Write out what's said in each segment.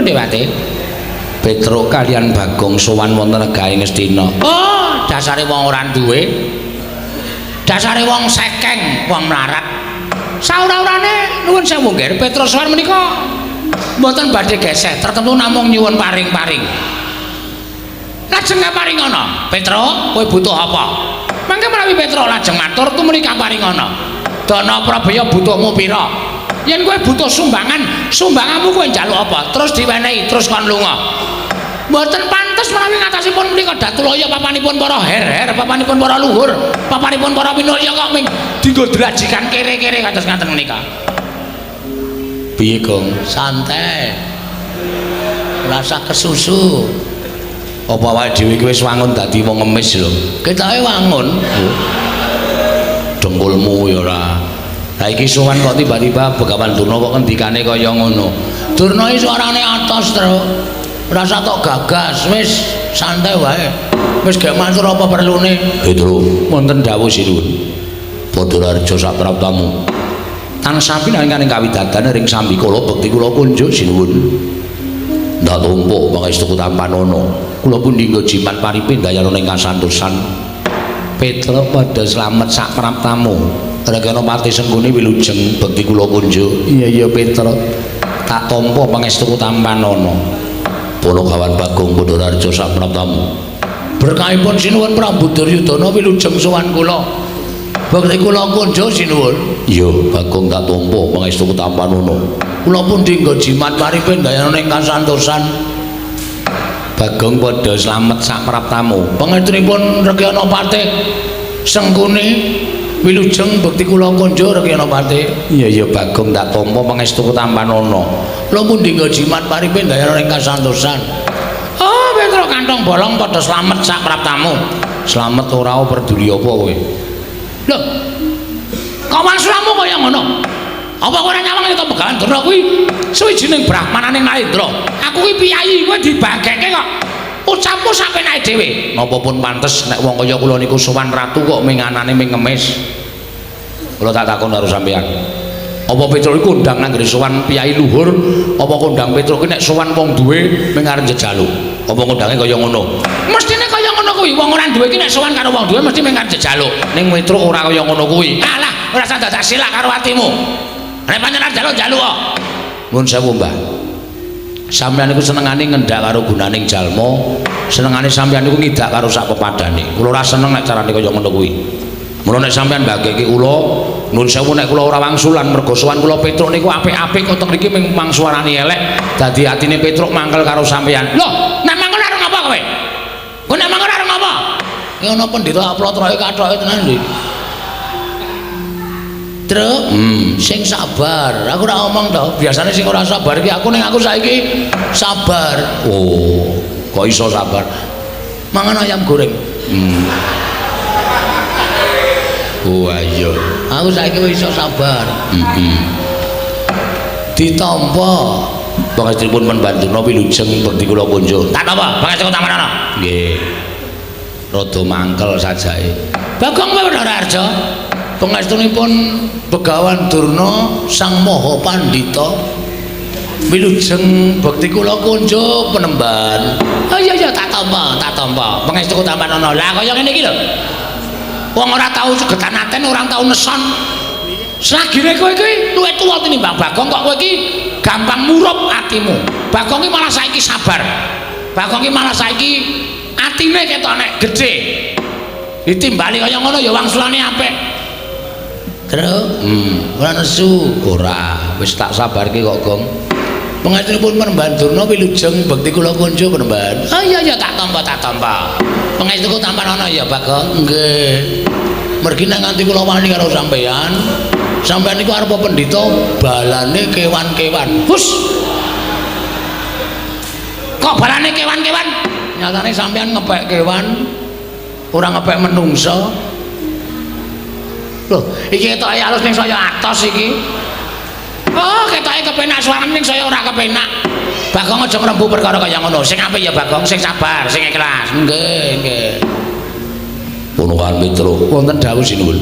Pripun Dewate? Petruk kalian Bagong sowan wonten negahe Ngastina. Oh, dasare wong ora duwe. Dasare wong sekeng, wong mlarat. Saura-urane nuwun sewu nggih, Petruk sowan menika mboten badhe geseh, tertentu namung nyuwun paring-paring. Lajeng kaparingana, Petruk, kowe butuh apa? Mangke menawi Petruk lajeng matur tumuli kaparingana. Dana Prabaya butuhmu pira? Yen kowe butuh sumbangan, sumbanganmu kowe njaluk apa? Terus diwenehi, terus kon lunga. Mboten pantes menawi ngatasipun menika Datulaya papanipun para her-her, papanipun para luhur, papanipun para winulya kok ming dinggo drajikan kere-kere kados ngaten menika. Piye, Gong? Santai. Rasa kesusu. Apa awake dhewe iki wis wangun dadi wong ngemis lho. Ketoke wangun. Dengkulmu ya ora. Lah iki sowan kok tiba-tiba Begawan Durna kok ngendikane kaya ngono. Durna iki suarane atos, Truk. Rasa tok gagas, wis santai wae. Wis gek matur apa perlune? Petruk, wonten dawuh sinuwun. Padha raja sapraptamu. Tansah pinangan kawidadan ring sambikala bekti kula kunjuk sinuwun. Ndak tampa pangestu tampanana. Kula pundi nggo jimat paripe dayana ing kasantosan. Petruk padha slamet sapraptamu. Regana pati senggone wilujeng bekti kula kunjuk. Iya iya Petruk. Tak tampa pangestu tampanana. Punakawan Bagong Pandharaharja sapraptamu. Berkahipun sinuwun Prabu Duryudana wilujeng sowan kula. Bekti kula kunjuk sinuwun. Iya, Bagong tak tampa pangestu tampanana. Kula pundi nggo jimat paripe dayana ing kasantosan. Bagong padha slamet sapraptamu. Pangestunipun Rekyana Patih Sengkuni wilujeng bekti kula kunjuk Rekyana Patih. Iya iya Bagong tak tampa pangestu tampanana. Kula pundi nggo jimat paripe dayana ing kasantosan. Oh, Petruk kantong bolong padha slamet sapraptamu. Slamet ora peduli apa kowe? Lho. Kok wangsulamu kaya ngono? Apa kowe ora nyawang yen Begawan Durna kuwi suwijining brahmananing Narendra? Aku kuwi piyayi, kowe dibagekke kok. Ucapmu sapenake dhewe. Napa pun pantes nek wong kaya kula niku sowan ratu kok ming anane ming ngemis. Kula tak takon karo sampeyan. Apa Petruk iku kondang anggere sowan piyayi luhur, apa kondang Petruk ki nek sowan wong duwe ming arep njejaluk? Apa kondange kaya ngono? Mestine kaya ngono kuwi, wong ora duwe ki nek sowan karo wong duwe mesti ming arep njejaluk. Ning Petruk ora kaya ngono kuwi. Alah, ora usah dadak silak karo atimu. Nek pancen arep njaluk njaluk kok. Nuwun sewu, Mbah. Sampeyan niku senengane ngendak karo gunaning jalma, senengane sampeyan niku ngidak karo sak pepadane. Kula ora seneng nek carane kaya ngono kuwi. Mula nek sampeyan mbageke kula, nuwun sewu nek kula ora wangsulan mergo sowan kula Petruk niku apik-apik kok teng mriki ming mangsuarani elek, dadi atine Petruk mangkel karo sampeyan. Lho, nek mangkel arep ngapa kowe? Kowe nek mangkel arep ngapa? Ya ana pendhita aplotroke kathoke tenan lho. Truk, sing sabar. Aku ora ngomong to. Biasane sing ora sabar iki aku, ning aku saiki sabar. Oh, kok iso sabar? Mangan ayam goreng. Oh iya. Aku saiki wis iso sabar. Heeh. Ditampa. Pangestunipun Pendurna wilujeng bekti kula kunjuk. Tak napa? Pangestu tampanana. Nggih. Rada mangkel sajake. Bagong Pandharaharja. Pangestunipun Begawan Durna Sang Maha Pandhita wilujeng bekti kula kunjuk penemban. Oh iya iya tak tampa, tak tampa. Pangestu tampanana. Lah kaya ngene iki lho. Wong ora tau segetan aten, ora tau neson. Selagine kowe iki luwih tuwa tinimbang Bagong kok kowe iki gampang murup atimu. Bagong iki malah saiki sabar. Bagong iki malah saiki atine ketok nek gedhe. Ditimbali kaya ngono ya wangsulane apik. Truk, ora nesu, ora, wis tak sabarke kok, Gong. Pangestunipun Penemban Durna wilujeng bekti kula kunjuk penemban. Oh iya iya tak tampa, tak tampa. Pangestuku tampanana ya, Bagong. Nggih. Mergi nek nganti kula wani karo sampeyan, sampeyan niku arep pendhita balane kewan-kewan. Hus. Kok balane kewan-kewan? Nyatane sampeyan ngepek kewan, ora ngepek menungsa. Loh, iki ketoke alus ning saya atos iki. Oh, ketoke kepenak suarane ning saya ora kepenak. Bagong aja ngrembu perkara kaya ngono. Sing apik ya Bagong, sing sabar, sing ikhlas. Nggih, nggih. Punukan Petruk, wonten dawuh sinuwun.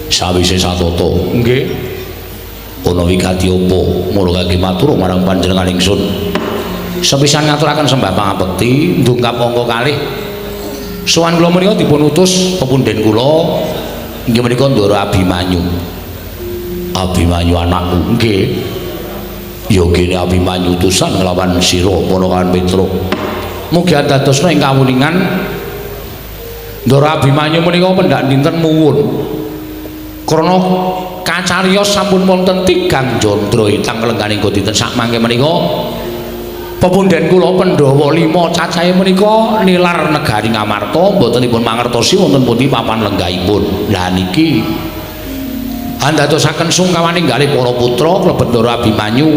Sawise satata, nggih. Ana wigati apa? Mula kangge matur marang panjenengan ingsun. Sepisan ngaturaken sembah pangabekti ndungkap angka kalih. Sowan kula menika dipun utus pepundhen kula inggih menika Ndara Abimanyu. Abimanyu anakku nggih. Ya kene Abimanyu utusan nglawan sira para kawan Petruk. Mugi andadosna ing kawuningan Ndara Abimanyu menika pendak dinten muwun. Krana kacariyos sampun wonten tigang jandra itang lengganing dinten sakmangke menika pepundhen kula Pandhawa 5 cacahe menika nilar negari Ngamarta mboten dipun mangertosi wonten pundi papan lenggahipun. Lah niki andadosaken sungkawaning galih para putra klebet Ndara Abimanyu.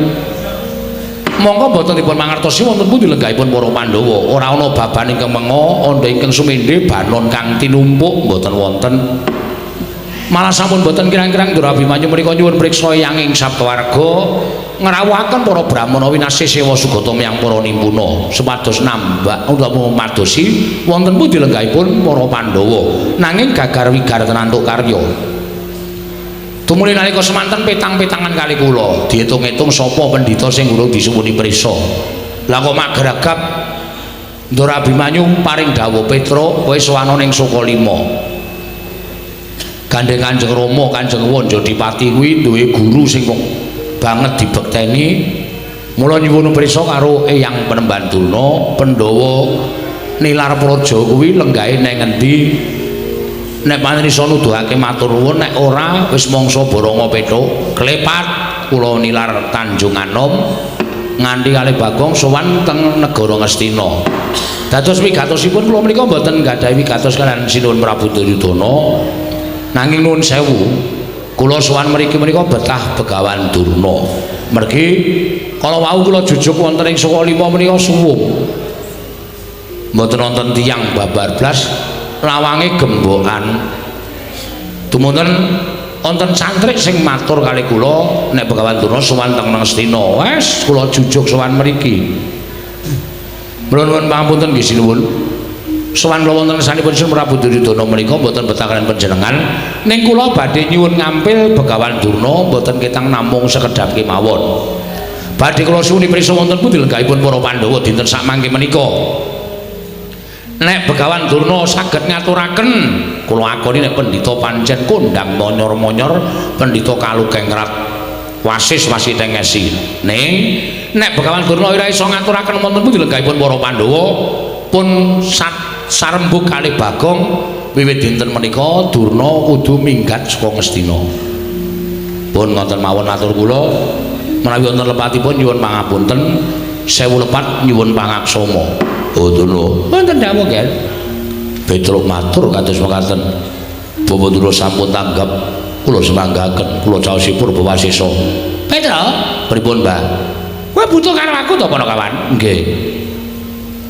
Mongko mboten dipun mangertosi wonten pundi lenggahipun para Pandhawa. Ora ana baban ingkang menga, andha ingkang sumendhe, banon kang tinumpuk mboten wonten. Malah sampun boten kirang-kirang Ndara Abimanyu menika nyuwun priksa eyang ing sabawarga ngrawuhaken para brahmana winasih sewa sugata miyang para nimpuna supados nambah utawa madosi wonten pundi lenggahipun para Pandhawa. Nanging gagar wigar tenantuk karya. Tumuli nalika semanten petang-petangan kali kula diitung-itung sapa pendhita sing urung disuwuni prisa. Lah kok magragap Ndara Abimanyu paring dawuh, "Petruk, kowe sowana ning Sukalima. Gandeng Kanjeng Rama, Kanjeng Wanjadipati kuwi duwe guru sing banget dibekteni. Mula nyuwun prisa karo Eyang Penemban Durna, Pandhawa nilar praja kuwi lenggahe nang ngendi? Nek pancen iso nuduhake matur nuwun, nek ora wis mangsa boronga Petruk. Klepat kula nilar Tanjung Anom nganti kalih Bagong sowan teng negara Ngastina." Dados wigatosipun kula menika mboten nggadahi wigatos kaliyan Sinuwun Prabu Duryudana. Nanging nuwun sewu, kula sowan mriki menika betah Begawan Durna. Mergi kala wau kula jujuk wonten ing Sukalima menika suwung. Mboten wonten tiyang babar blas, lawange gembokan. Dumunten wonten cantrik sing matur kali kula nek Begawan Durna sowan teng Ngastina. Wes kula jujuk sowan mriki. Mula nuwun pangapunten nggih sinuwun. Sowan kula wonten ngersanipun Sri Prabu Duryudana menika mboten betah kaliyan panjenengan, ning kula badhe nyuwun ngampil Begawan Durna mboten ketang namung sekedhap kemawon. Badhe kula suwuni prisa wonten pundi lenggahipun para Pandhawa dinten sakmangke menika. Nek Begawan Durna saged ngaturaken, kula akoni nek pendhita pancen kondang monyor-monyor, pendhita kalukengrat wasis wasiteng esi. Ning nek Begawan Durna ora iso ngaturaken wonten pundi lenggahipun para Pandhawa, pun sarembug kalih Bagong wiwit dinten menika Durna kudu minggat saka Ngastina. Pun ngoten mawon atur kula, menawi wonten lepatipun nyuwun pangapunten, sewu lepat nyuwun pangaksama. Oh Durna, wonten dawuh nggih. Petruk matur kados mekaten. Bapak Durna sampun tanggap, kula semanggaken, kula caosipun Purba Wasesa. Petruk, pripun, Mbah? Kowe butuh karo aku to, Panakawan? Nggih.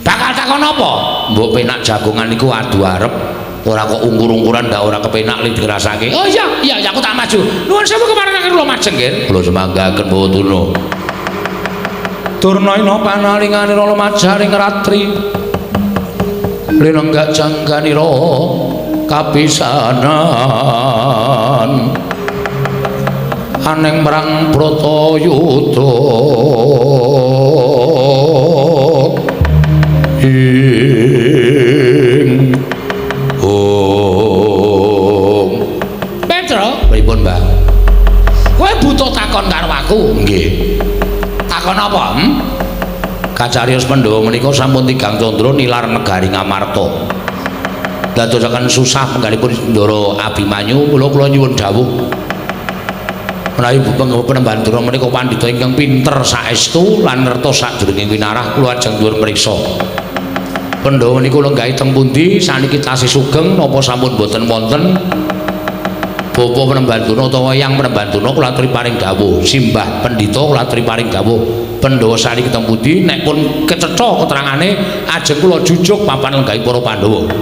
Bakal takon apa? Mbok penak jagongan iku adu arep, ora kok ungkur-ungkuran ndak ora kepenak li dirasake. Oh iya, iya aku tak maju. Nuwun sewu keparengaken kula majeng nggih. Kula semanggaken Bapak Durna. Durna ina panalinganira lumajaring ratri. Linenggak jangganira kapisanan. Aneng marang Bratayuda. Ing Om. Petro, pripun, Mbah? Kowe butuh takon karo aku? Nggih. Takon apa? Hmm? Kacariyos Pandhawa menika sampun tigang candra nilar negari Ngamarta. Dadosaken susah penggalipun Ndara Abimanyu, mula kula nyuwun dawuh. Menawi Penemban Durna menika pandhita ingkang pinter saestu lan ngertos sajroning winarah, kula ajeng nyuwun mriksa. Pandhawa niku lenggahi teng pundi saniki tasih sugeng napa sampun boten wonten? Bapa Penemban Durna utawa Eyang Penemban Durna kula aturi paring dawuh, simbah pendhita kula aturi paring dawuh. Pandhawa saniki teng pundi? Nek pun kecetha keterangane ajeng kula jujuk papan lenggahi para Pandhawa.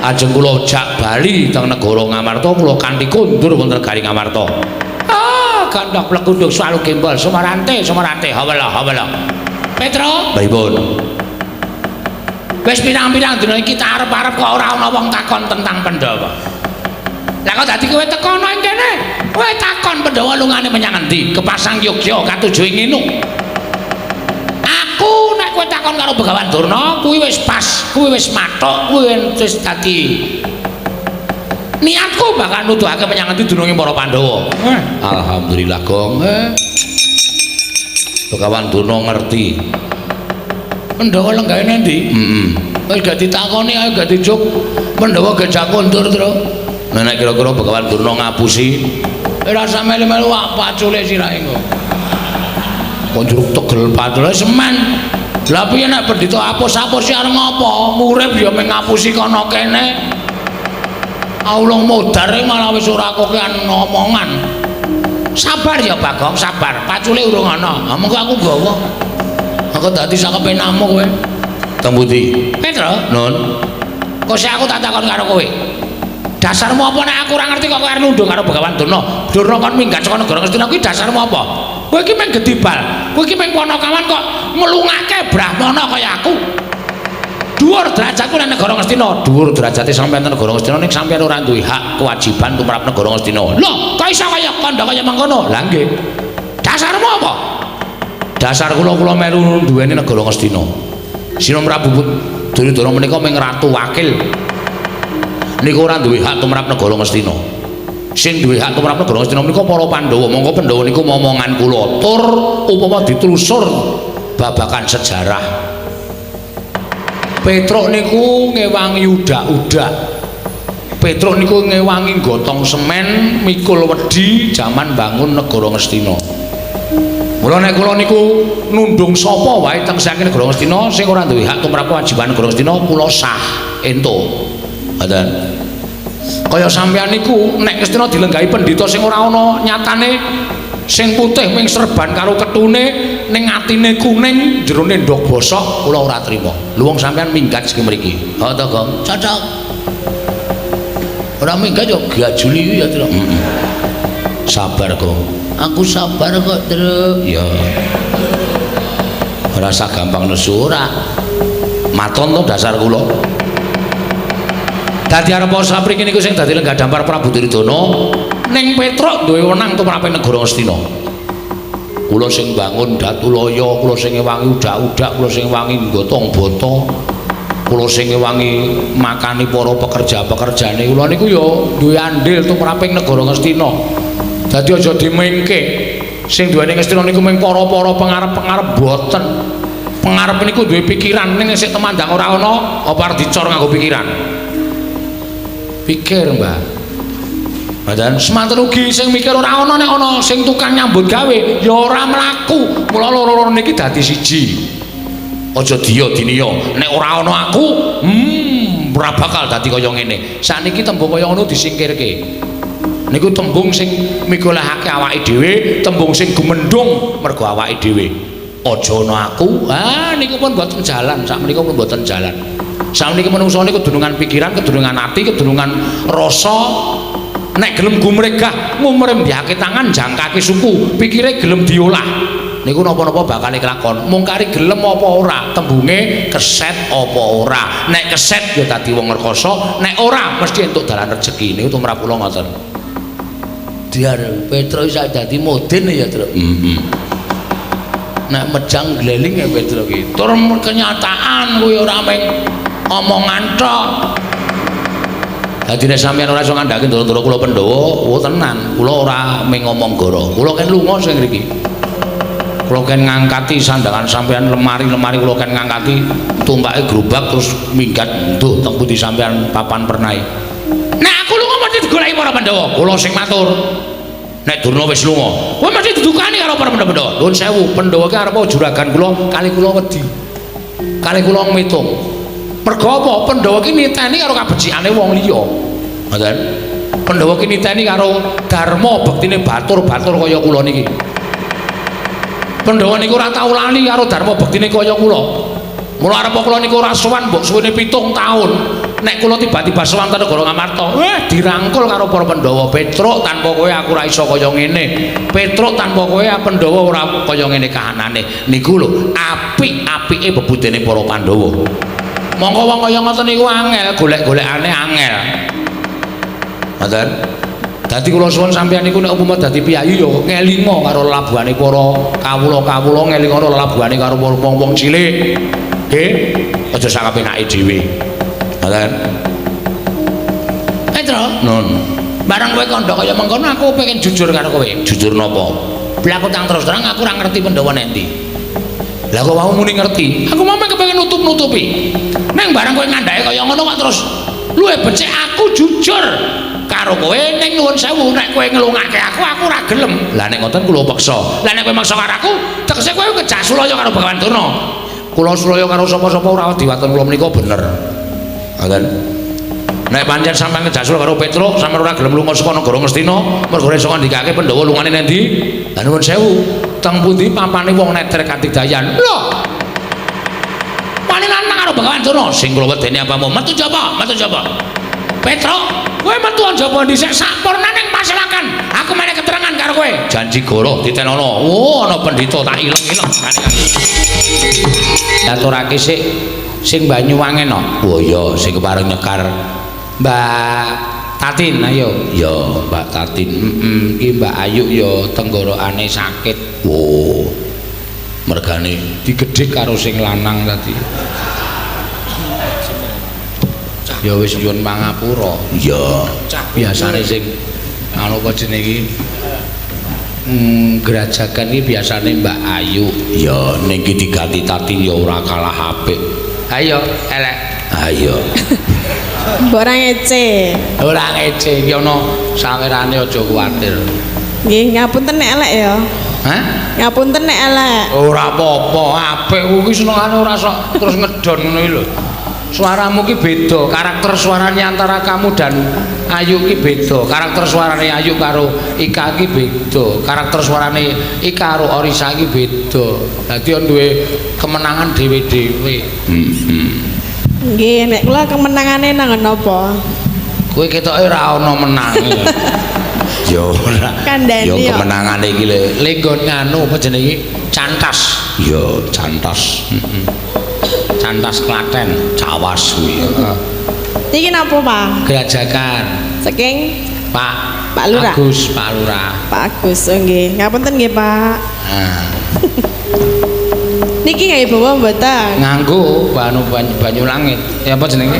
Ajeng kula jak bali teng negara Ngamarta, kula kanthi kondur wonten negari Ngamarta. Ah, gandhok plegundhuk swalu gembol sumarante sumarante hawala hawala. Petro, pripun? Wis pirang-pirang dina iki tak arep-arep kok ora ana wong takon tentang Pandhawa. Lah kok dadi kowe teko ana ing kene? Kowe takon Pandhawa lungane menyang endi? Kepasang Yogya katuju ing ngene. Aku nek takon karo Begawan Durna kuwi wis pas, kuwi wis mathuk, kuwi wis dadi niatku bakal nuduhake menyang ngendi dununge para Pandhawa. Alhamdulillah, Gong. Begawan Durna ngerti. Pandhawa lenggahe nendi? Heeh. Wis gak ditakoni ae gak dijuk. Pandhawa gejak kondur, Tru. Nek kira-kira Begawan Durna ngapusi, ora usah melu-melu wak pacule sirahe engko. Kok njuruk tegel pacule semen. Lah piye nek pendhita apus-apus arep ngopo? Urip ya mung ngapusi kono kene. Aulung modar malah wis ora kokean omongan. Sabar ya Bagong, sabar. Pacule urung ana. Ha mengko aku gawa. Aku dadi sakepenamu kowe. Teng pundi? Petro? Nun. Kok sik aku tak takon karo kowe. Dasarmu apa nek aku ora ngerti kok kowe arep nunduk karo Begawan Durna? Durna kon minggat saka negara Ngastina kuwi dasarmu apa? Kowe iki mung gedibal. Kowe iki mung panakawan kok nglungake brahmana kaya aku. Dhuwur derajatku nang negara Ngastina, dhuwur derajate sampeyan nang negara Ngastina ning sampeyan ora duwe hak kewajiban tumrap negara Ngastina. Lho, kok iso kaya kandha kaya mengkono? Lah nggih. Dasarmu apa? Dasar kula kula melu duweni negara Ngastina. Sina Prabu Duryudana menika mung ratu wakil. Niku ora duwe hak tumrap negara Ngastina. Sing duwe hak tumrap negara Ngastina menika para Pandhawa. Monggo Pandhawa niku momongan kula. Tur upama ditelusur babakan sejarah. Petruk niku ngewangi udak-udak. Petruk niku ngewangi gotong semen, mikul wedi jaman bangun negara Ngastina. Mula nek kula niku nundung sapa wae teng saking negara Ngastina sing ora duwe hak tumrap kewajiban negara Ngastina kula sah entuk. Ngoten. Kaya sampeyan niku nek Ngastina dilenggahi pendhita sing ora ana nyatane sing putih ming serban karo ketune ning atine kuning jerone ndok bosok kula ora trima. Lho wong sampeyan minggat sing mriki. Ha to, Gong. Cocok. Ora minggat yo gajuli ya, Tru. Heeh. Sabar, Gong. Aku sabar kok, Tru. Ya. Ora usah gampang nesu ora. Maton to dasar kula. Dadi arep sapriki niku sing dadi lenggah dampar Prabu Duryudana ning Petruk duwe wenang tumrap negara Ngastina. Kula sing bangun Datulaya, kula sing ngewangi udak-udak, kula sing ngewangi gotong bata, kula sing ngewangi makani para pekerja-pekerjane. Kula niku ya duwe andil tumraping negara Ngastina. Dadi aja dimengke. Sing duweni Ngastina niku mung para-para pengarep-pengarep boten. Pengarep niku duwe pikiran ning sik temandang ora ana, apa arep dicor nganggo pikiran. Pikir, Mbah. Padahal semanten ugi sing mikir ora ana nek ana sing tukang nyambut gawe ya ora mlaku. Mula loro-loro niki dadi siji. Aja diya diniya. Nek ora ana aku, ora bakal dadi kaya ngene. Sakniki tembung kaya ngono disingkirke. Niku tembung sing migolehake awake dhewe, tembung sing gumendhung mergo awake dhewe. Aja ana aku. Ah niku pun mboten jalan, sakmenika pun mboten jalan. Sakmeniki manungsa niku kedunungan pikiran, kedunungan ati, kedunungan rasa. Nek gelem gumregah, ngumrembyake tangan, jangkake suku, pikire gelem diolah. Niku napa-napa bakal kelakon. Mung kari gelem apa ora, tembunge keset apa ora. Nek keset ya dadi wong rekoso, nek ora mesti entuk dalan rejeki. Niku tumrap kula ngoten. Diar Petro iso dadi modin ya, Tru. Heeh. Nek mejang gleling ya Petro ki. Tur kenyataan kuwi ora mung omongan tok. Dadi nek sampeyan ora iso ngandhake ndoro-ndoro kula Pandhawa, oh tenan, kula ora mung ngomong goro. Kula ken lunga sing ngriki. Kula ken ngangkati sandangan sampeyan lemari-lemari kula ken ngangkati tumpake gerobak terus minggat nduh teng pundi sampeyan papan pernahe. Nek aku lunga mesti digoleki para Pandhawa. Kula sing matur. Nek Durna wis lunga, kowe mesti didukani karo para Pandhawa. Nuwun sewu, Pandhawa ki arep juragan kula kali kula wedi. Kali kula ngitung. Mergo apa? Pandhawa ki niteni karo kabecikane wong liya. Ngoten. Pandhawa ki niteni karo dharma bektine batur-batur kaya kula niki. Pandhawa niku ora tau lali karo dharma bektine kaya kula. Mula arep kula niku ora sowan mbok suwene 7 taun. Nek kula tiba-tiba sowan ten negara Ngamarta, dirangkul karo para Pandhawa. Petruk tanpa kowe aku ora iso kaya ngene. Petruk tanpa kowe Pandhawa ora kaya ngene kahanane. Niku lho apik-apike bebudene para Pandhawa. Mongko wong kaya ngoten niku angel, golek-golekane angel. Ngoten. Dadi kula suwun sampeyan niku nek umpama dadi piyayi ya ngelinga karo lelabuhane para kawula-kawula, ngelinga karo lelabuhane karo wong-wong cilik. Nggih, aja sak kepenake dhewe. Ngoten. Petro, nun. Barang kowe kandha kaya mengkono aku pengen jujur karo kowe. Jujur napa? Lah aku tang terus terang aku ora ngerti Pandhawa nendi. Lah kok wau muni ngerti? Aku mau kepengin nutup-nutupi. Neng barang kowe ngandhake kaya ngono kok terus luwih becik aku jujur karo kowe ning nuwun sewu nek kowe ngelungake aku aku ora gelem. Lah nek ngoten kula peksa. Lah nek kowe maksa karo aku, tegese kowe kejak sulaya karo Bagawan Durna. Kula sulaya karo sapa-sapa ora wedi waton kula menika bener. Ngoten. Nek pancen sampeyan kejak sulaya karo Petruk, sampeyan ora gelem lunga saka negara Ngastina, mergo iso ngandikake Pandhawa lungane nendi? Lah nuwun sewu, teng pundi papane wong neter katidayan? Lho. Wani lanang karo Bagawan Durna, sing kula wedeni apamu? Metu jaba, metu jaba. Petruk, kowe metu njaba dhisik sampurna ning paselakan. Aku meneh keterangan karo kowe. Janji goro ditenono. Oh, ana pendhita tak ileng-ileng. Aturake sik sing Banyuwangen no. Oh iya, sing kepareng nyekar Mbak Tatin ayo. Ya, Mbak Tatin. Heeh, iki Mbak Ayu ya tenggorokane sakit. Oh. Mergane digedhik karo sing lanang tadi. Ya wis nyuwun pangapura. Iya. Biasane sing anu apa jenenge iki? Grajagan iki biasane Mbak Ayu. Ya ning iki diganti Tatin ya ora kalah apik. Ayo, elek. Ayo. Mbok ora ngece. Ora ngece iki ana sawerane aja kuwatir. Nggih, ngapunten nek elek ya. Hah? Ngapunten nek elek. Ora apa-apa, apik kuwi senengane ora sok terus ngedon ngono iki lho. Suaramu ki beda, karakter suaranya antara kamu dan Ayu ki beda. Karakter suarane Ayu karo Ika ki beda. Karakter suarane Ika karo Orisa ki beda. Dadi on duwe kemenangan dhewe-dhewe. Heeh. Nggih, nek kula kemenangane nang napa? Kowe ketoke ora ana menange. Ya ora. Kandhane Ya ya. kemenangane iki lho. Lenggon nganu apa jenenge iki? Cantas. Ya, cantas. Heeh. Cantas Klaten, Cawas kuwi. Heeh. Niki napa, Pak? Grajagan. Saking Pak Pak Lurah. Agus, Pak Lurah. Pak Agus, oh nggih. Ngapunten nggih, Pak. Nah, Niki nggih bawa mboten? nganggo banu banyu, banyu langit. Ya apa jenenge?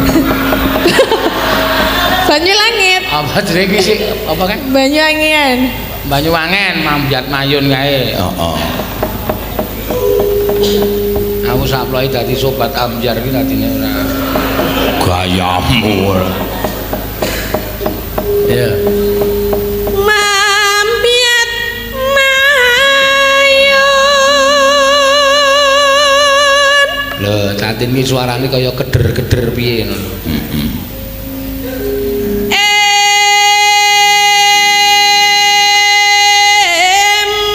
Banyu langit. Apa jenenge iki sih? Apa kae? Banyu angin. Banyu wangen, mambiat mayun kae. Heeh. Aku saploe dadi sobat ambyar iki dadine ora gayamu ora. Ya. Mambiat mayun. Lho, Tatin iki suarane kaya keder-keder piye ngono. Heeh.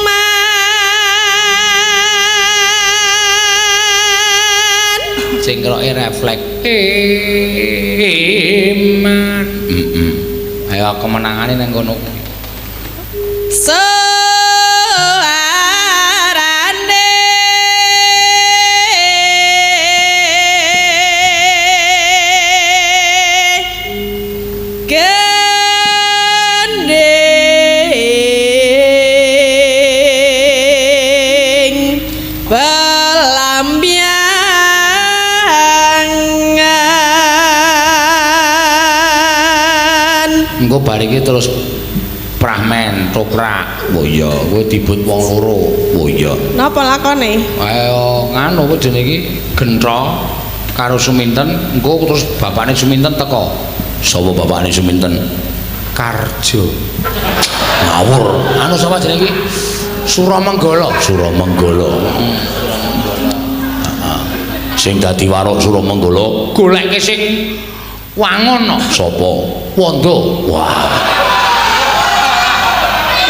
Eman. Sing ngroke refleks. Eman. Heeh. Ayo kemenangane nang kono kuwi. Suarane gending pelambiangan. Engko bar iki terus prahmen toprak. Oh iya, kowe dibut wong loro. Oh iya. Napa lakone? Ayo nganu apa jenenge iki? Gentro karo Suminten, engko terus bapakne Suminten teko. Sapa bapakne Suminten? Karjo. Ngawur. Anu sapa jenenge iki? Suramenggala. Suramenggala. Heeh. Sing dadi warok Suramenggala goleke sing wangun no. Sapa? Wondo. Wah,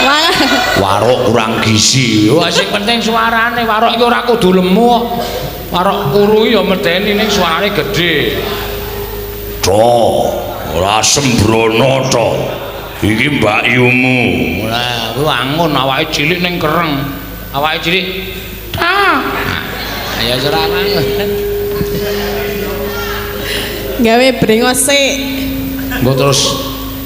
Wah. warok kurang gizi. Wah, sing penting suarane. Warok iki ora kudu lemu kok. Warok kuru ya medeni ning suarane gedhe. To, ora sembrono to. Iki mbakyumu. Lah, kuwi wangun awake cilik ning kereng. Awake cilik. Ah. Ya ora wangun. Gawe brengos sik. Engko terus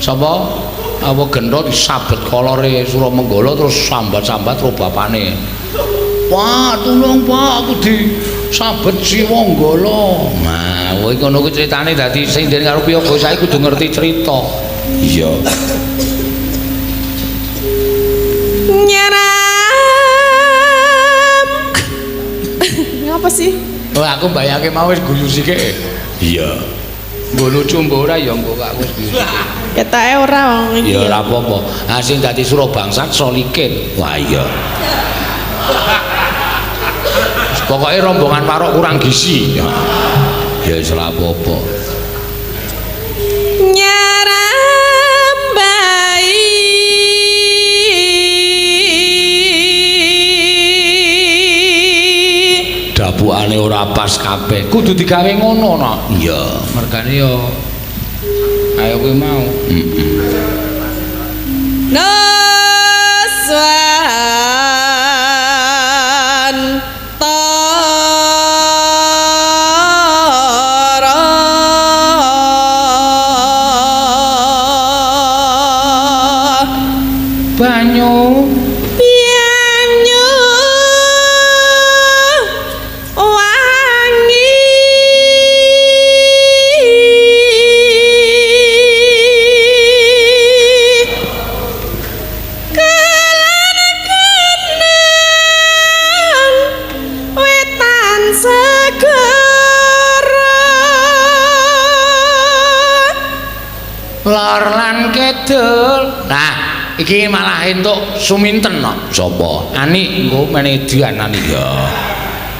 sapa? Apa gentho disabet kolore Suramenggala terus sambat-sambat karo bapane. Pak, tulung Pak, aku di Sabet Siwanggala. Nah, kowe ngono kuwi critane dadi sing den karo piyaga saiki kudu ngerti cerita. Iya. Nyaram. Ngapa sih? Oh, aku mbayangke mau wis guyu sithik. Iya. Mbok lucu mbok ora ya engko aku wis guyu sithik. Ketoke ora wong iki. Ya ora apa-apa. Ah sing dadi Surabangsat Solikin. Wah iya. Pokoke rombongan warok kurang gizi. Ya wis ora apa-apa. Nyaram bayi. Dapukane ora pas kabeh. Kudu digawe ngono no. Iya. Mergane yo ayo kowe mau. Heeh. Nuswan tara Banyu banyu wangi kelan kenang wetan segara lor lan kidul. Nah, iki malah entuk Suminten no. Sapa? Ani engko meneh edian Ani. Ya.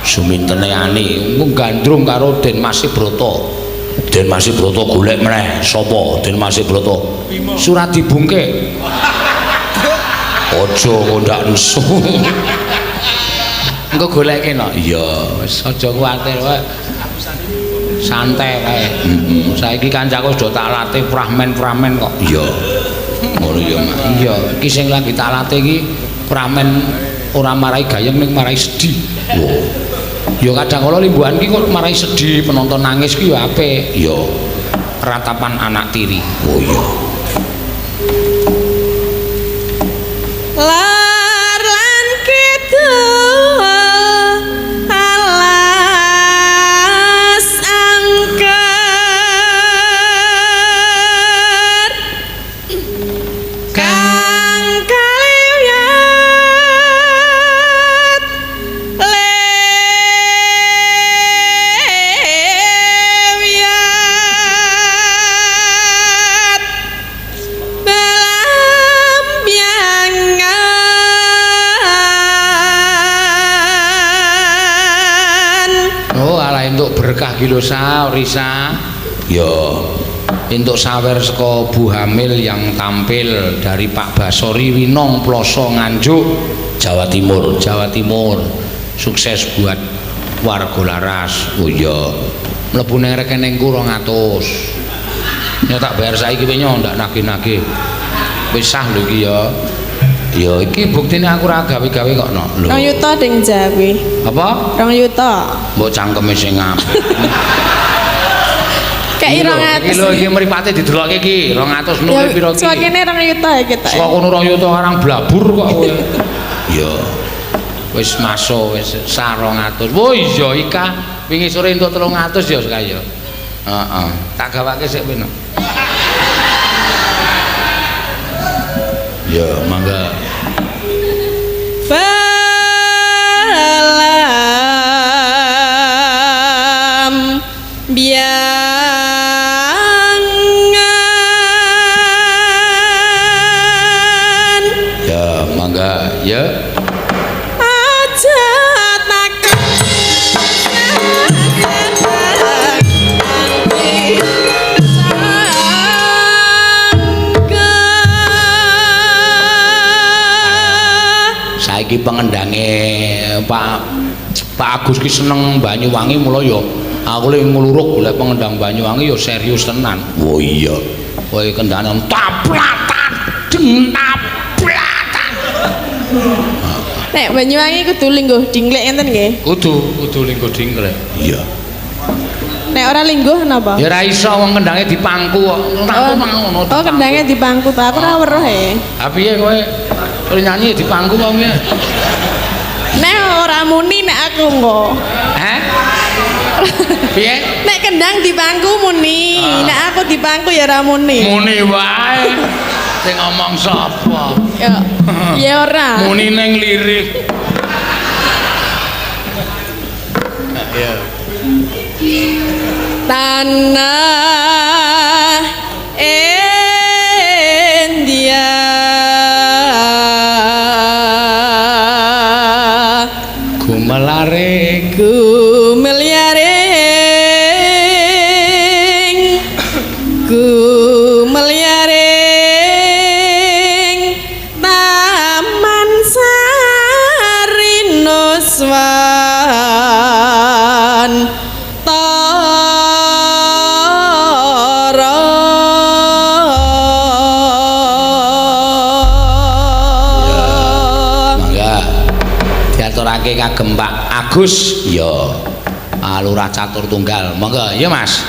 Sumintene Ani. Engko gandrung karo Den Mas Broto. Den Mas Broto golek meneh. Sapa? Den Mas Broto. Surat dibungke. Aja kok ndak nesu. Engko goleke no. Iya. Wis aja kuwatir wae. Santai wae. Heeh. Saiki kancaku wis do tak latih pramen-pramen kok. Iya. Ngono ya, Mas. Iya, iki sing lagi tak latih iki pramen ora marai gayeng ning marai sedih. Wo. Ya kadang kala limbuhan ki kok marai sedih, penonton nangis ki ya apik. Iya. Ratapan anak tiri. Oh iya. Lar lan kidul alas angker kang kaliwat lewat belambiangan. Oh, alah entuk berkah ki lho Sa, Risa. Ya. Entuk sawer saka Bu Hamil yang tampil dari Pak Basori Winong Ploso Nganjuk, Jawa Timur. Jawa Timur. Sukses buat warga Laras. Oh iya. Mlebu ning rekeningku 200. Ya tak bayar saiki kowe nyo ndak nagih-nagih. Wis sah lho iki ya. Ya iki Iki buktine aku ora gawe-gawe kok no. lho. 2 yuta ding Jawi. Apa? 2 yuta. Mbok cangkeme sing apik. Kayak Iki lho 200. iki mripate didelokke iki 200 nule piro iki. Swakene 2 yuta ya kita. Saka kono 2 yuta orang blabur kok kowe. Ya. Wis masuk wis sah 200. Wo iya Ika wingi sore entuk 300 ya kaya. Heeh. Tak gawake sik kowe no. Ya, mangga. Balam biangan Ya, mangga. Ya. aja takut Saiki pengendange Pak Pak Agus ki seneng Banyuwangi mula ya aku le ngluruk golek pengendang Banyuwangi ya serius tenan. Oh iya. Kowe kendane taplatan deng taplatan. Nek Banyuwangi kudu lingguh dingklek ngenten nggih. Kudu kudu lingguh dingklek. Iya. Nek ora lingguh napa? Ya ora iso wong kendange dipangku kok. Oh, ngono. oh kendange dipangku ta aku ora weruh e. Ha piye kowe? Kowe nyanyi dipangku apa piye? Nek ora muni nek aku engko. Heh? Piye? Nek kendang dipangku muni, nek aku dipangku ya ora muni. Muni wae. Sing ngomong sapa? Ya, ya ora. Muni ning lirik. Ya. Tanah India. Gumelare Gumelyaring, gumelyaring Taman Sari Nuswantara. Mangga diaturake kagem Pak Agus. Ya. Lurah Catur Tunggal. Monggo, ya Mas.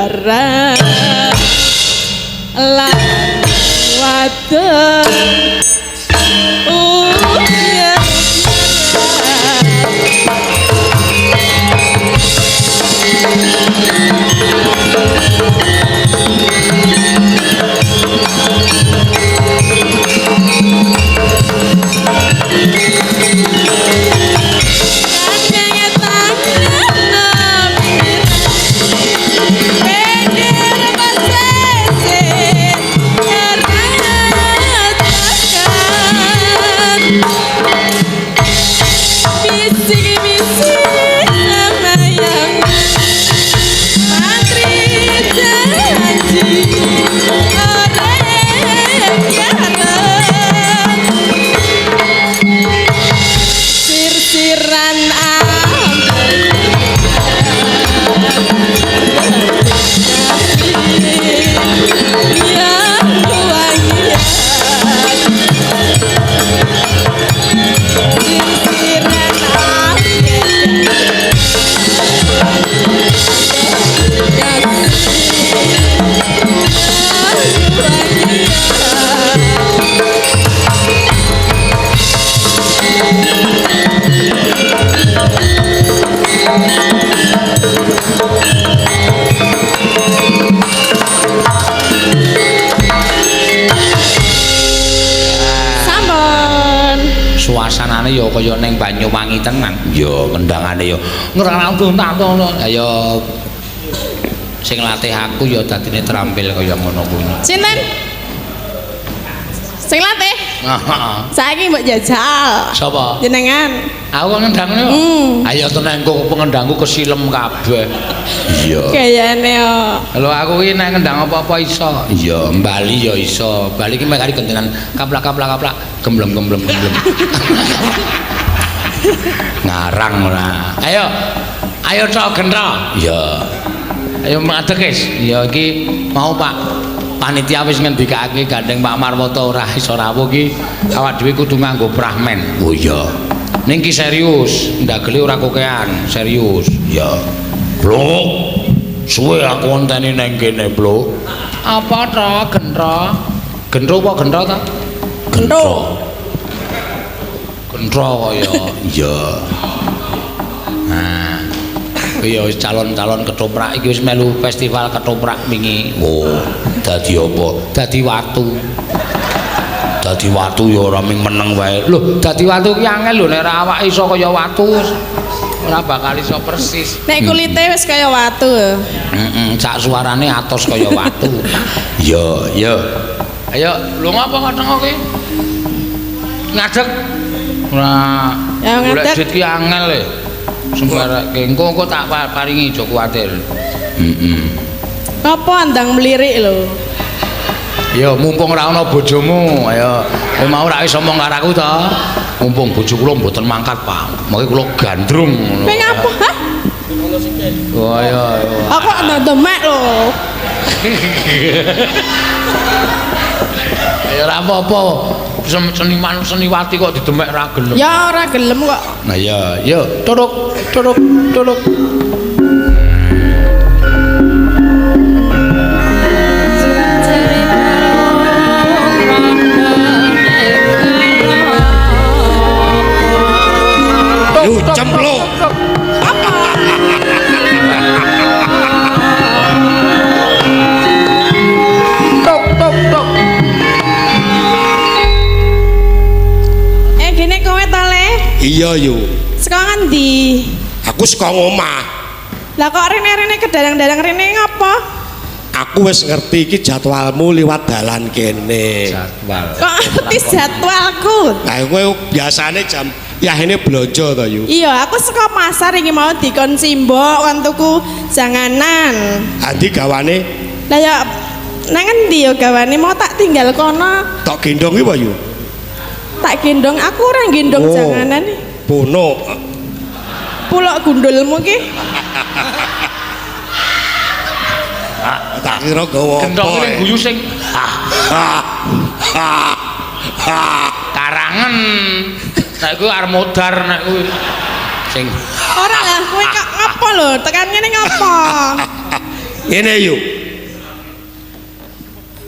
Barang lan wadon Suasanane ya kaya ning Banyuwangi tenan. Ya kendangane ya ngrang-rang. Ayo sing latih aku ya dadine terampil kaya ngono kuwi. Sinten? Sing latih? Heeh. Saiki mbok jajal. Sapa? Jenengan. Aku kok ngendang kok. Ayo tenan kok pengendangku kesilem kabeh. Iya. Gayane yo. Lho aku iki nek ngendang apa-apa iso. Iya, Bali ya iso. Bali iki mek kari gentenan kaplak-kaplak-kaplak, gemblem-gemblem gemblem. Ngarang ora. Ayo. Ayo tok gentro. Iya. Ayo madeg wis. Ya iki mau Pak panitia wis ngendikake gandeng Pak Marwoto ora iso rawuh iki awak dhewe kudu nganggo prahmen. Oh iya. Ning ki serius, ndagele ora kokean, serius. Iya. Blok. Suwe aku ngenteni nang kene, Blok. Apa to, gentro? Gentro apa gentro ta? Gentro. Gentro kaya. Iya. Nah. Iya wis calon-calon ketoprak iki wis melu festival ketoprak wingi. Oh, dadi apa? Dadi watu. Dadi watu ya ora ming meneng wae. Lho, dadi watu ki angel lho nek ora awake iso kaya watu ora bakal iso persis. Nek kulite wis kaya watu. Heeh, sak suarane atos kaya watu. Iya, iya. Ayo, lho ngapa kok tengok ki? Ngadeg. Ora. Ya golek ngadeg. duit ki angel e. Sembarake engko engko tak paringi aja kuwatir. Heeh. Apa andang mlirik lho? Ya mumpung ora ana bojomu, ayo. Kowe mau ora iso omong karo aku to? Mumpung bojo kula mboten mangkat, Pak. Mangke kula gandrung ngono. Kowe ngapa? Hah? Oh iya. Aku kok demek lho. Ya ora apa-apa. Seniman seniwati kok didemek ora gelem. Ya ora gelem kok. Nah iya, yo turuk turuk turuk. Lu cempluk. Apa? Tok tok tok. Gene kowe to, Le? Iya yo. Saka ngendi? Aku saka omah. Lah kok rene-rene kedalang-dalang rene ngapa? Aku wis ngerti iki jadwalmu liwat dalan kene. Jadwal. Kok ngerti jadwalku? Lah kowe biasane jam yahene blonjo to yu. Iya, aku saka pasar iki mau dikon simbok kon tuku janganan. Andi gawane Lah ya nang endi ya gawane mau tak tinggal kono. Tok gendong iki apa yu? Tak gendong, aku ora gendong Oh. janganan. Bono. Pulok gundulmu ki. Tak kira gawa Gendong apa. kuwi guyu sing karangan. Nek kuwi arep modar nek kuwi. Sing Ora lah kowe kok ngopo lho? Tekan ngene ngopo? Ngene yu.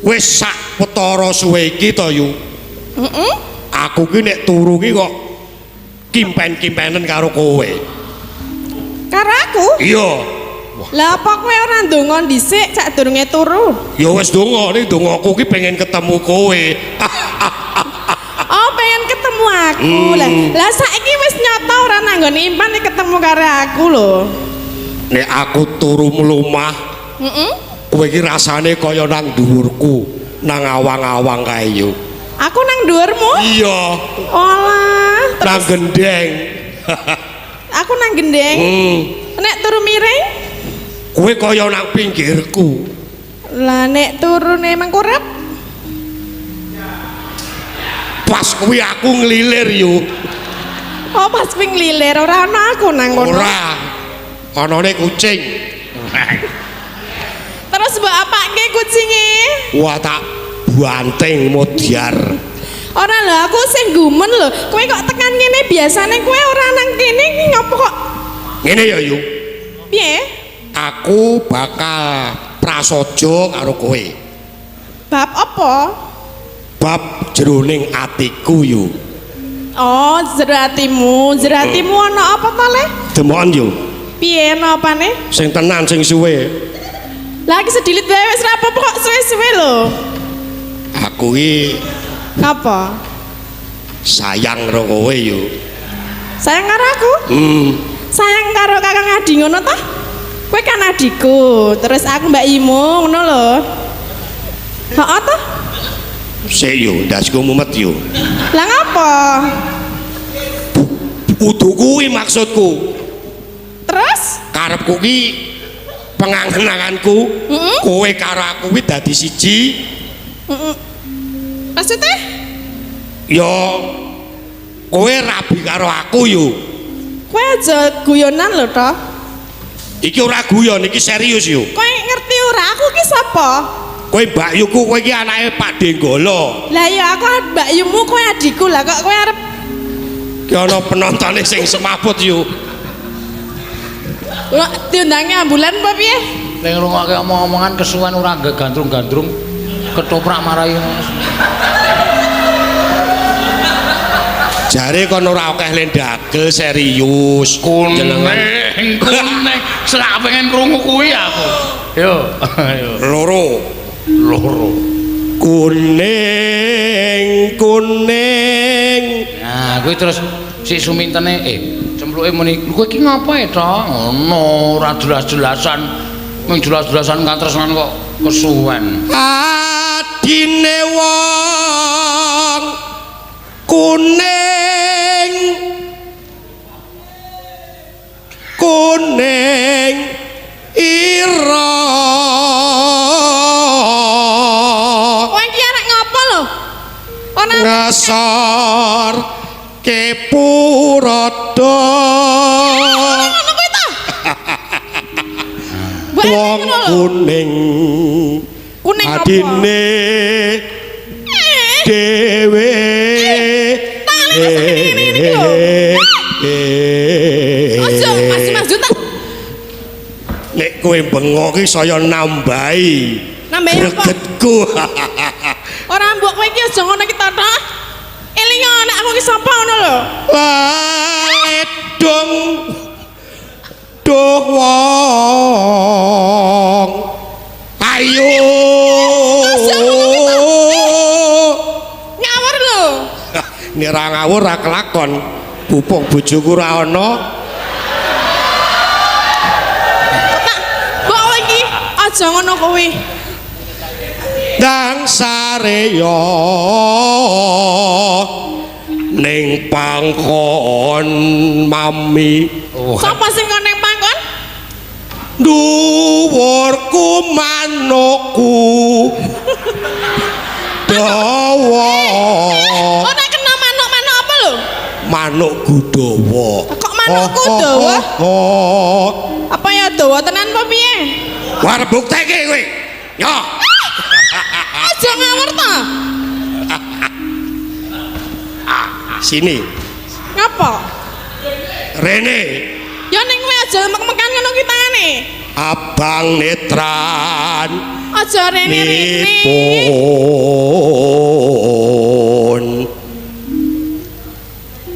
Wis sak petara suwe iki to yu. Heeh. Aku ki nek turu ki kok kimpen-kimpenen karo kowe. Karo aku? Iya. Lah apa kowe ora ndonga dhisik sadurunge turu? Ya wis donga, ning dongaku ki pengen ketemu kowe. Oh, pengen ketemu aku. Lah, lah saiki wis nyata ora nanggone impan nek ketemu karo aku lho. Nek aku turu mlumah, Heeh. kowe iki rasane kaya nang dhuwurku, nang awang-awang kae yo. Aku nang dhuwurmu? Iya, Olah, nang terus gendeng. aku nang gendeng. Nek turu miring? Kowe kaya nang pinggirku. Lah nek turune mengkurep? Pas kuwi aku ngelilir yo. Oh, pas kuwi nglilir ora ana aku nang kono. Ora. Anane kucing. Terus mbok apake kucinge? Wah tak banting modyar. Ora lho, aku sing gumun lho. Kowe kok tekan kene biasane kowe ora nang kene iki ngopo kok? Ngene ya yu. Piye? Aku bakal prasaja karo kowe. Bab apa? Bab jroning atiku yu. Oh, jero atimu. Jero atimu ana apa to, Le? Demokan yu. Piye ana apane? Sing tenan sing suwe. Lah iki sedilit wae wis ra apa-apa kok suwe-suwe lho. Aku ki Apa? sayang karo kowe yu. Sayang karo aku? Sayang karo Kakang Adi ngono ta? Kowe kan adikku, terus aku Mbak Imu ngono lho. Heeh ta? Sik yu, ndasku mumet yu. Lah ngapa? Kudu kuwi maksudku. Terus? Karepku ki pengangen-anganku, kowe karo aku kuwi dadi siji. Maksudnya? Ya kowe rabi karo aku yu. Kowe aja guyonan lho to. Iki ora guyon, iki serius yu. Kowe ngerti ora aku ki sapa? Kowe Mbak Yuku, kowe iki anake Pak Denggolo. Lah ya aku Mbak Yumu, kowe adikku lah kok kowe arep Ki ana penontone sing semaput yu. Lho, diundangi ambulan apa piye? Ning ngrungokke omong-omongan kesuwen ora gandrung-gandrung ketoprak marai. Jare kon ora akeh lendagel serius. Kuning, kuning. Selak pengen krungu kuwi aku. Yo, ayo. Loro. Loro. Kuning, kuning. Nah, kuwi terus si Sumintene cempluke muni, "Kowe iki ngapa e, to?" Ngono, ora jelas-jelasan. Mung jelas-jelasan katresnan kok kesuwen. Adine wong kuning, kuning ira. Kowe iki arek ngapa lho? Ora ngesor kepurodo. Ngono kuwi ta? Wong kuning Kuning apa? Adine dhewe. Tangane kok ngene iki lho. Ojo mas-mas ta. Nek kowe bengok iki saya nambahi. Nambahi apa? Gregetku. Ora mbok kowe iki aja ngono iki to, Tok. Eling nek aku iki sapa ngono lho. Ledong duh wong. Ayo. Ngawur lho. Nek ra ngawur ra kelakon. Pupung bojoku ra ana. Mbok kowe iki aja ngono kuwi. Dang sareya ning pangkon mami. Sapa sing kon ning pangkon? Dhuwurku manukku dawa. Ora kena manuk-manuk apa lho? Manukku dawa. Kok manukku dawa? Apa ya dawa tenan apa piye? Wah, bukteke kowe. Yo. Aja ngawur ta. Sini. Ngapa? Rene. Ya ning kowe aja mek-mekan ngono ki tangane. rene. Abang netran Aja rene-rene. Nipun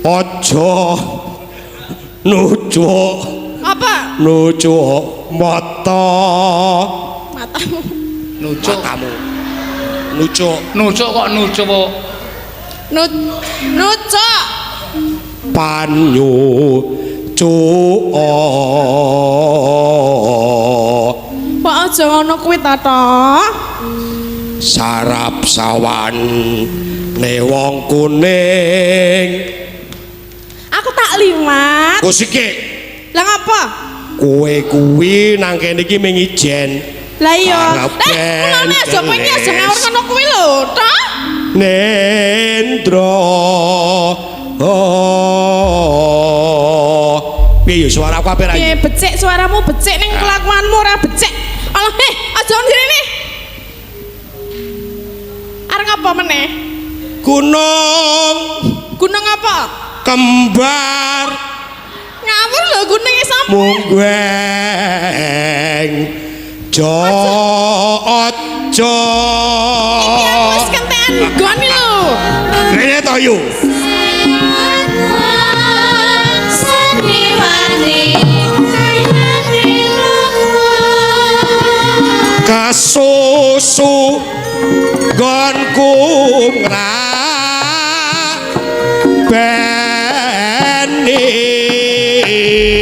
aja nucuk Apa? nucuk mata Matamu. Nucuk. Matamu nucuk Nucuk kok nucuk kok. Nucuk. Panyu cuo. Kok aja ngono kuwi ta to? Sarap sawan ne wong kuning. Aku tak liwat. Kusike. Lah ngapa? Kowe kuwi nang kene iki ming ijen. Lah iya. Mulane aja kowe iki aja ngawur ngono kuwi lho, to? Nendra. Oh. Piye ya suaraku apik ra? Piye becik suaramu becik ning kelakuanmu ora becik. Alah, aja ngene. Arep ngapa meneh? Gunung. Gunung apa? Kembar. Ngawur lho gununge sampe. Munggueng. Jo aja. Iki aku wis kentekan nggone lho. Rene to yu. Kasusu gonku ngrabeni.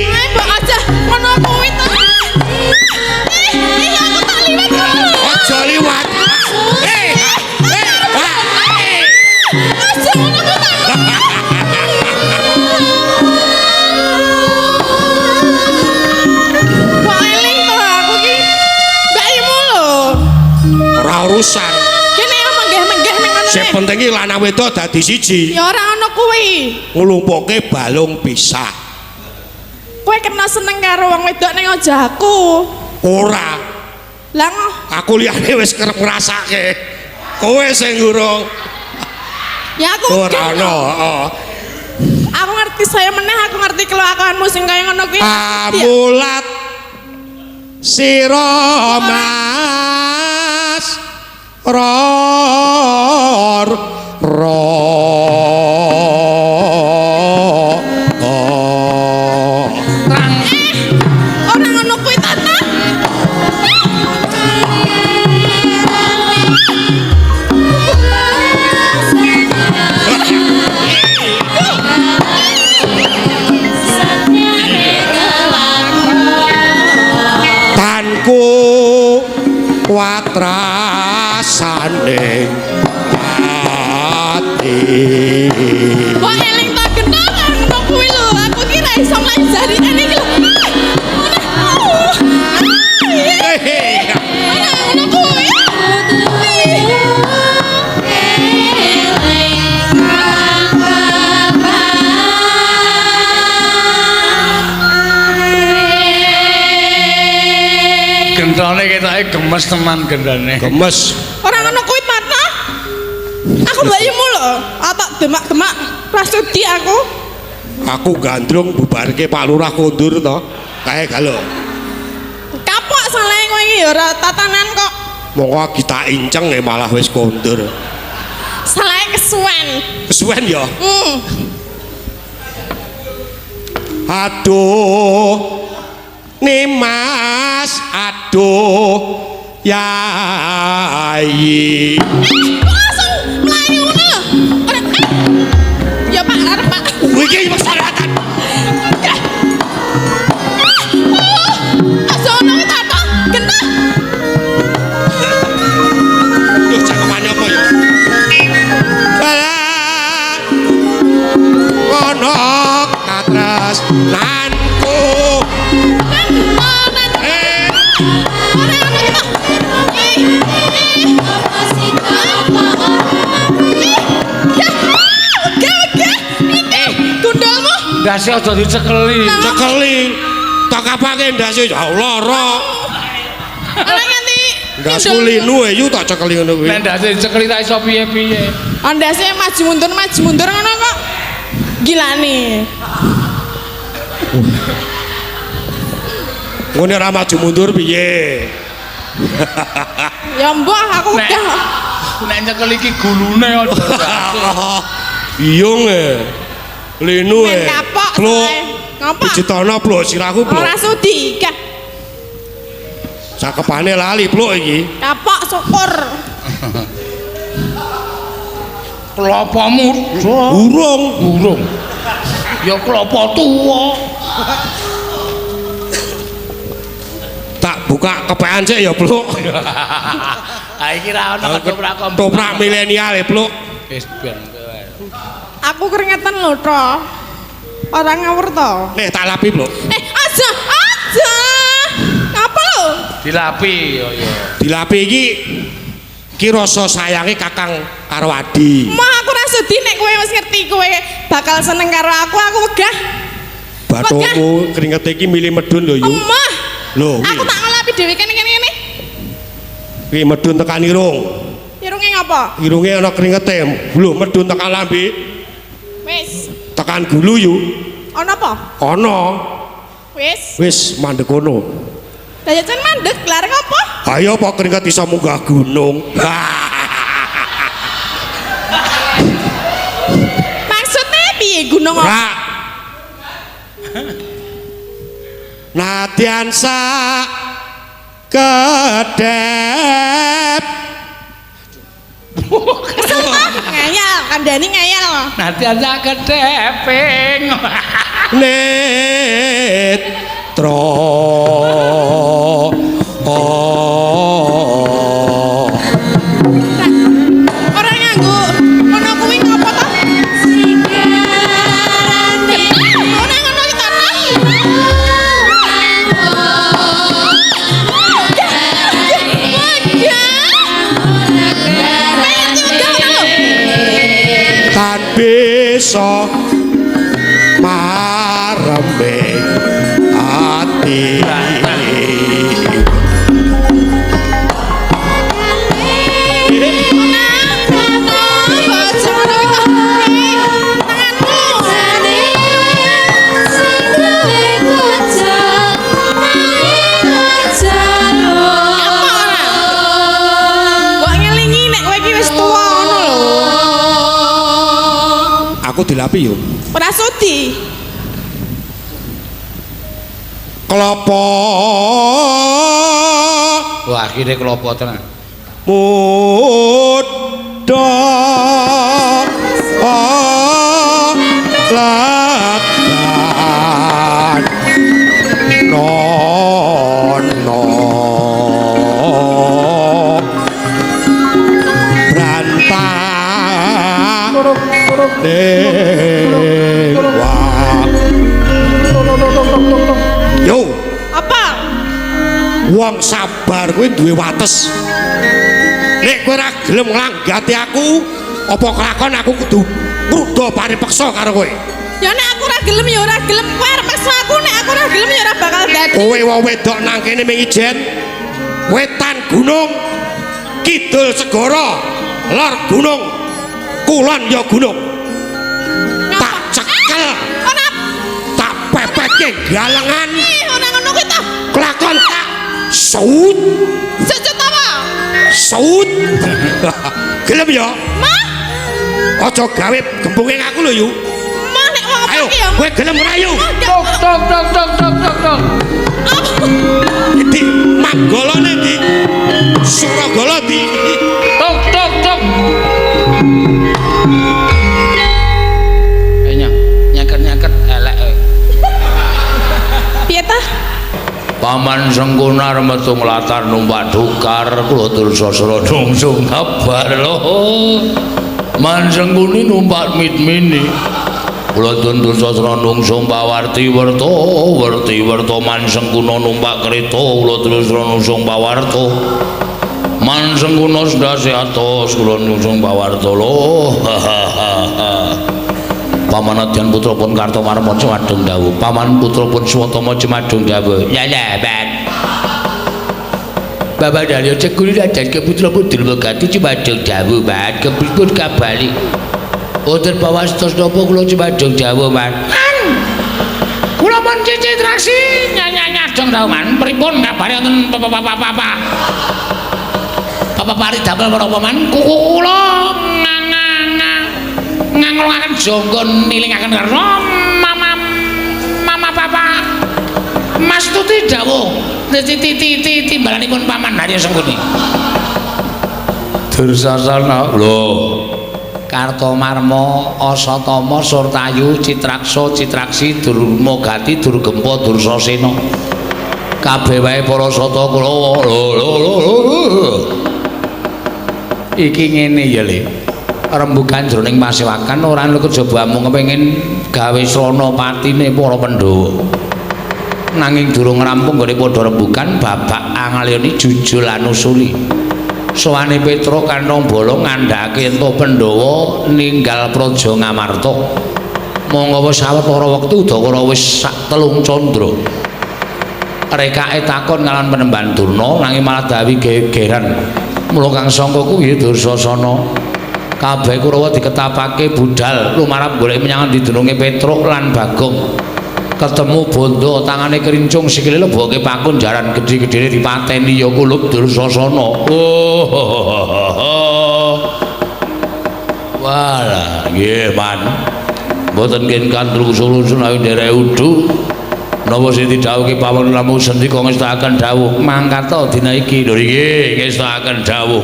Mbok aja ngono kuwi to. Ih, aku tak liwat lho. Aja liwat. Aja ngono kuwi to. Mbok eling to aku ki. Mbak-imu lho. Ora urusan. Kene yo menggeh-menggeh ning ngono. Sing penting iki lanang wedok dadi siji. Ya ora ngono kuwi. Nglumpukke balung pisah. Kowe kena seneng karo wong wedok ning aja aku. Ora. Lah ngoh. Aku liyane wis kerep ngrasake. Kowe sing urung. Ya aku ora ono, heeh. Aku ngerti saya meneh, aku ngerti kelakuanmu sing kaya ngono kuwi. Amulat sira Mas ror ro. Ora ngono kuwi ta ta? Tanku watrasane ati. Kok eling ta genah ngono kuwi lho. Aku ki ra iso mlajari ngene iki lho. Ora ngono kuwi. Gendane ketoke gemes teman gendane. Gemes. Ora ngono kuwi ta? Aku mbakyumu lho, atak demak-demak ra sudi aku. Aku gandrung bubarke Pak Lurah kondur to. Kae galo. Kapok salahe kowe iki ya ora tatanan kok. Monggo kita inceng malah wis kondur. Salahe kesuwen. Kesuwen ya? Aduh. Nimas, aduh Yai. Langsung mlayu ngono lho. Ora Ya Pak, arep Pak. Iki masyarakat. Aja ono kuwi ta to? Genah. Duh, cakepane apa ya? Alah. Ono katresnanku. Ndase aja dicekeli. Cekeli. Tak kapake ndase ya lara. Ora nganti Ndasku linu e yu tak cekeli ngono kuwi. Nek ndase dicekeli tak iso piye-piye. Ndase maju mundur ngono kok. Gilane. Ngene ora maju mundur piye? Ya mbah aku Nek udah. nek nyekel iki gulune aja. Iyung e. Linu Men e. kapok Pluk. soalnya. Ngopo? Pijetono pluk sirahku pluk. Ora sudi. Gah, Cakepane lali pluk iki. kapok syukur. Klopo muda. Urung. Urung. Ya klopo tuwa. Tak buka kepean sik ya pluk. Ha iki ra ono ketoprak kok. Toprak milenial e pluk. Wis ben kowe. Aku keringetan lho, to. Ora ngawur to. Nih tak lapi pluk. Eh, aja, aja. Ngapa lho? Dilapi yo yo. Dilapi iki ki rasa sayange kakang karo adi. Mah aku ora sudi nek kowe wis ngerti kowe bakal seneng karo aku, aku wegah. Bathukmu kringete iki milih medun lho yu. Emah. Lho, Aku tak ngelapi dhewe kene kene kene. Kuwi medun tekan irung. Irunge ngapa? Irunge ana kringete. Lho medun tekan lambe, Wis. tekan gulu yu. Ana apa? Ana. Wis. Wis mandek kono. Lah ya jan mandek, lah arep ngapa? Ayo apa keringet iso munggah gunung. Maksudnya piye gunung apa? Ora. Nadyan sak kedep Kesel ta? Ngeyel, kandhani ngeyel. Nanti aja kedeping. netra. Ora nganggo ngono kuwi ngapa to? Ora ngono iki ta? Tan bisa marembe ati. Mbok ngelingi nek kowe iki wis tuwa ngono lho. Aku dilapi yo. Ora sudi. Klopo Wah, akhirnya klopo tenan. muda lagan nono brantah dewa. Yo, Apa? wong sabar kuwi duwe wates. Nek kowe ora gelem nglanggati aku, apa kelakon aku kudu ngruda paripeksa karo kowe. Ya nek aku ora gelem ya ora gelem. Kowe arep maksa aku nek aku ora gelem ya ora bakal dadi. Kowe wong wedok nang kene ming ijen. Wetan gunung, kidul segara, lor gunung, kulon ya gunung. Tak cekel, Ora tak pepetke galengan, ora ngono kuwi to. kelakon tak saut, Sujud apa? saut. Gelem ya? Mah, Aja gawe gembunge aku lho yu. mah nek wong Ayo, iki ya. kowe gelem ora yu? Tok tok tok tok tok tok tok. Di Manggala ndi? Suragala ndi? Tok tok tok. Kayaknya nyaket-nyaket elek. Piye ta? Paman Sengkunar metu nglatar numpak dukar kula tur sasra nungsung kabar lho. Man Sengkuni numpak mitmini. Kula tur sasra nungsung pawarti werta werti werta Man Sengkuna numpak kereta kula tur sasra nungsung pawarta. Man Sengkuna sendase atos kula nungsung pawarta lho. Paman Adyan putra pun Kartomarma Cemadung dawuh. Paman putra pun Swatama Cemadung dawuh. Ya ya, Ban. Bapak Dalyo Cekuli dan ke putra pun Durmagati Cemadung dawuh, Ban. Kepripun kabali? Wonten pawastos napa kula Cemadung dawuh, Man? Kula pun cici traksi nyanyanya Kakang Dauman, pripun kabare wonten papa Papa pari damel menapa man? Kuku kula nganglungaken jangga nilingaken karna mama mama papa Mas Tuti dawuh titi timbalanipun paman Harya Sengkuni. Dursasana lho Kartomarma Asatama Surtayu Citraksa Citraksi Durmagati Durgempa Dursasena kabeh wae para sata Kurawa lho lho lho. Iki ngene ya Le, rembugan jroning pasewakan ora ana kejaba amung kepengin gawe srana patine para Pandhawa. Nanging durung rampung nggone padha rembugan babak angalyani jujul anusuli. Sowane Petruk kantong bala ngandhakake ento Pandhawa ninggal praja Ngamarta. Monggo wis sawetara wektu udakara wis sak telung candra. Rekake takon kalawan Panembahan Durna nanging malah dawi gegeran. Mula kang sangka kuwi Dursasana kabeh Kurawa diketapake budhal lumarap golek menyang didununge Petruk lan Bagong. Ketemu bondo tangane krincung sikile leboke pakun jaran gedhe-gedhene dipateni ya kulup Dursasana. Oh. Walah, nggih Man. Mboten ngen kandrung sulusun awi nderek udu. Napa sing didhawuhke pawon namung sendika ngestakaken dawuh mangkata dina iki. Lho nggih ngestakaken dawuh.